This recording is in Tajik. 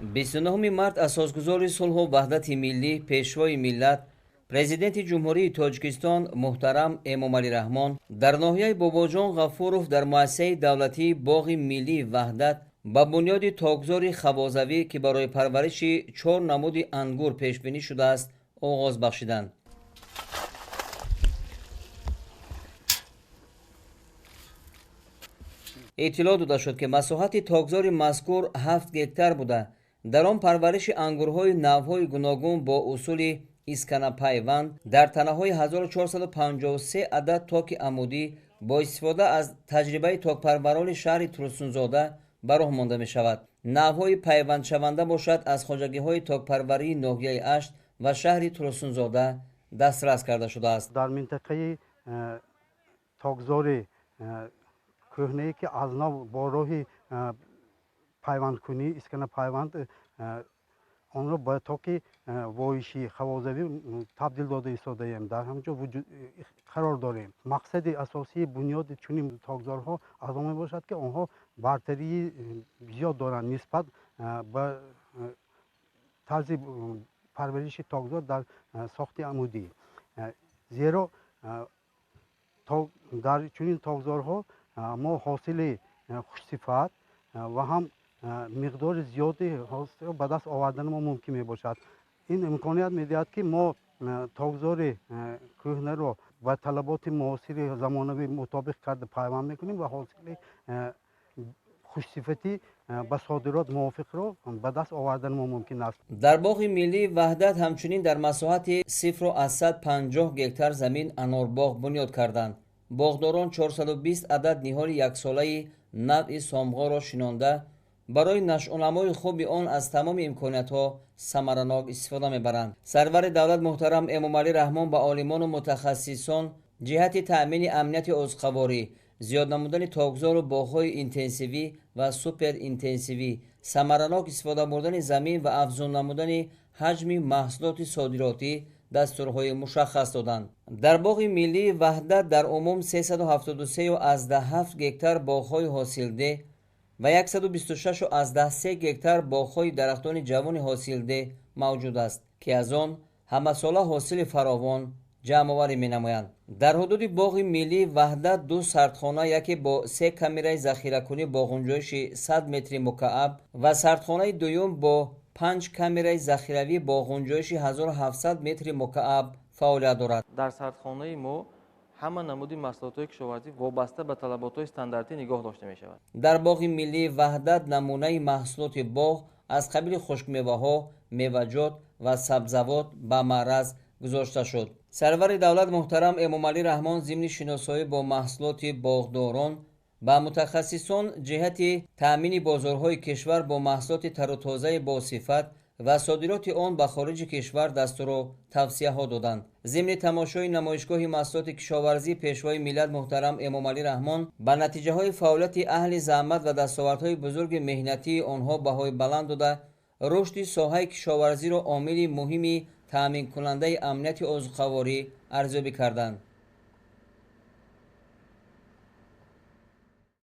29 март асосгузори сулҳу ваҳдати миллӣ, пешвои миллат, президенти Ҷумҳурии Тоҷикистон муҳтарам Эмомалӣ Раҳмон дар ноҳияи Бобоҷон Ғафуров дар муассисаи давлатии Боғи миллии Ваҳдат ба бунёди токзори хавозавӣ, ки барои парвариши 4 намуди ангур пешбинӣ шудааст, оғоз бахшиданд. Иттилоъ дода шуд, ки масоҳати токзори мазкур 7 гектар буда, дар он парвариши ангурҳои навъҳои гуногун бо усули исканапайванд дар танаҳои 1453 адад токи амудӣ бо истифода аз таҷрибаи токпарварони шаҳри Турсунзода ба роҳ монда мешавад. Навъҳои пайвандшаванда бошад аз хоҷагиҳои токпарварии ноҳияи Ашт ва шаҳри Турсунзода дастрас карда шудааст. Дар минтақаи токзори кӯҳнае, ки аз нав бо роҳи пайвандкунӣ исканапайванд онро ба токи воишӣ хавозавӣ табдил дода истодаем, дар ҳамин ҷо қарор дорем. Мақсади асосии бунёди чунин токзорҳо аз он мебошад, ки онҳо бартарии зиёд доранд нисбат ба тарзи парвариши токзор дар сохти амудӣ. Зеро дар чунин токзорҳо мо ҳосили хушсифат ва ҳам миқдори зиёди ҳосилро ба даст овардани мо мумкин мебошад. Ин имконият медиҳад, ки мо токзори кӯҳнаро ба талаботи муосири замонавӣ мутобиқ карда пайванд мекунем ва ҳосили хушсифатӣ ба содирот мувофиқро ба даст овардани мо мумкин аст. Дар боғи миллии Ваҳдат ҳамчунин дар масоҳати 0,50 гектар замин анорбоғ бунёд карданд. Боғдорон 420 адад ниҳоли яксолаи навъи сомғоро шинонда, барои нашъунамои хуби он аз тамоми имкониятҳо самаранок истифода мебаранд. Сарвари давлат муҳтарам Эмомалӣ Раҳмон ба олимону мутахассисон ҷиҳати таъмини амнияти озуқаворӣ, зиёд намудани токзору боғҳои интенсивӣ ва суперинтенсивӣ, самаранок истифода бурдани замин ва афзун намудани ҳаҷми маҳсулоти содиротӣ дастурҳои мушаххас доданд. Дар боғи миллии Ваҳдат дар умум 373,7 гектар боғҳои ҳосилдеҳ ва 126,3 гектар боғҳои дарахтони ҷавони ҳосилдеҳ мавҷуд аст, ки аз он ҳамасола ҳосили фаровон ҷамъоварӣ менамоянд. Дар ҳудуди боғи миллии Ваҳдат 2 сардхона, яке бо 3 камераи захиракунӣ бо ғунҷоиши 100 метри мукааб ва сардхонаи дуюм бо 5 камераи захиравӣ бо ғунҷоиши 1700 метри мукааб фаъолият дорад. Дар сардхонаи мо ҳама намуди маҳсулотҳои кишоварзӣ вобаста ба талаботҳои стандартӣ нигоҳ дошта мешавад. Дар боғи миллии Ваҳдат намунаи маҳсулоти боғ аз қабили хушкмеваҳо, меваҷот ва сабзавот ба маъраз гузошта шуд. Сарвари давлат муҳтарам Эмомалӣ Раҳмон зимни шиносоӣ бо маҳсулоти боғдорон ба мутахассисон ҷиҳати таъмини бозорҳои кишвар бо маҳсулоти тару тозаи босифат ва содироти он ба хориҷи кишвар дастуру тавсияҳо доданд. Зимни тамошои намоишгоҳи маҳсулоти кишоварзӣ пешвои миллат муҳтарам Эмомалӣ Раҳмон ба натиҷаҳои фаъолияти аҳли заҳмат ва дастовардҳои бузурги меҳнатии онҳо баҳои баланд дода, рушди соҳаи кишоварзиро омили муҳими таъминкунандаи амнияти озуқаворӣ арзёбӣ карданд.